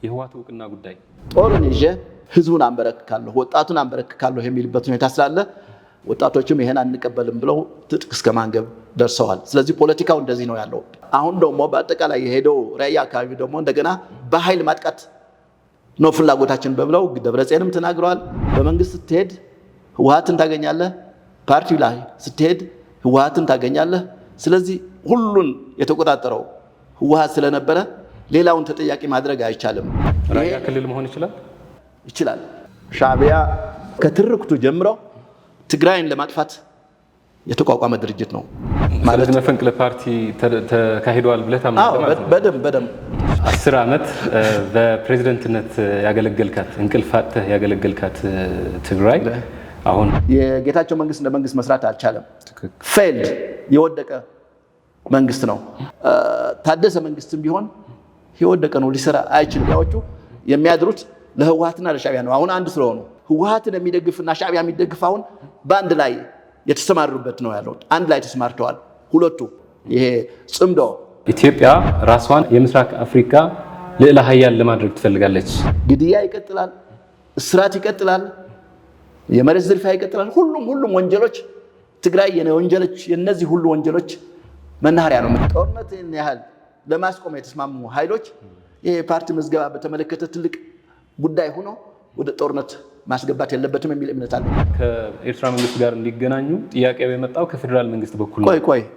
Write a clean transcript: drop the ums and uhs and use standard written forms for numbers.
የህወሓት እውቅና ጉዳይ። ጦርን ይዤ ህዝቡን አንበረክካለሁ፣ ወጣቱን አንበረክካለሁ የሚልበት ሁኔታ ስላለ ወጣቶችም ይሄን አንቀበልም ብለው ትጥቅ እስከ ማንገብ ደርሰዋል። ስለዚህ ፖለቲካው እንደዚህ ነው ያለው። አሁን ደግሞ በአጠቃላይ የሄደው ራያ አካባቢ ደግሞ እንደገና በኃይል ማጥቃት ነው ፍላጎታችን በብለው ደብረጽዮንም ተናግረዋል። በመንግስት ስትሄድ ህወሓትን ታገኛለህ፣ ፓርቲው ላይ ስትሄድ ህወሓትን ታገኛለህ። ስለዚህ ሁሉን የተቆጣጠረው ህወሓት ስለነበረ ሌላውን ተጠያቂ ማድረግ አይቻልም። ራያ ክልል መሆን ይችላል። ይችላል። ሻዕቢያ ከትርክቱ ጀምሮ ትግራይን ለማጥፋት የተቋቋመ ድርጅት ነው። ማለት መፈንቅለ ፓርቲ ተካሂደዋል ብለህ ታምናለህ ማለት ነው? በደንብ በደንብ። 10 ዓመት በፕሬዝደንትነት ያገለገልካት፣ እንቅልፍ አጥተህ ያገለገልካት ትግራይ አሁን የጌታቸው መንግስት እንደ መንግስት መስራት አልቻለም። Failed፣ የወደቀ መንግስት ነው። ታደሰ መንግስትም ቢሆን የወደቀ ነው፣ ሊሰራ አይችልም። ያዎቹ የሚያድሩት ለህወሓትና ለሻዕቢያ ነው። አሁን አንድ ስለሆኑ ህወሓትን የሚደግፍና ሻዕቢያ የሚደግፍ አሁን በአንድ ላይ የተሰማሩበት ነው ያለው። አንድ ላይ ተሰማርተዋል ሁለቱ፣ ይሄ ጽምዶ። ኢትዮጵያ ራሷን የምስራቅ አፍሪካ ልዕለ ሀያል ለማድረግ ትፈልጋለች። ግድያ ይቀጥላል፣ እስራት ይቀጥላል፣ የመሬት ዝርፊያ ይቀጥላል። ሁሉም ሁሉም ወንጀሎች፣ ትግራይ ወንጀሎች፣ የነዚህ ሁሉ ወንጀሎች መናኸሪያ ነው። ጦርነትን ያህል ለማስቆም የተስማሙ ኃይሎች ይሄ የፓርቲ ምዝገባ በተመለከተ ትልቅ ጉዳይ ሆኖ ወደ ጦርነት ማስገባት የለበትም የሚል እምነት አለ። ከኤርትራ መንግስት ጋር እንዲገናኙ ጥያቄው የመጣው ከፌዴራል መንግስት በኩል ነው። ቆይ ቆይ።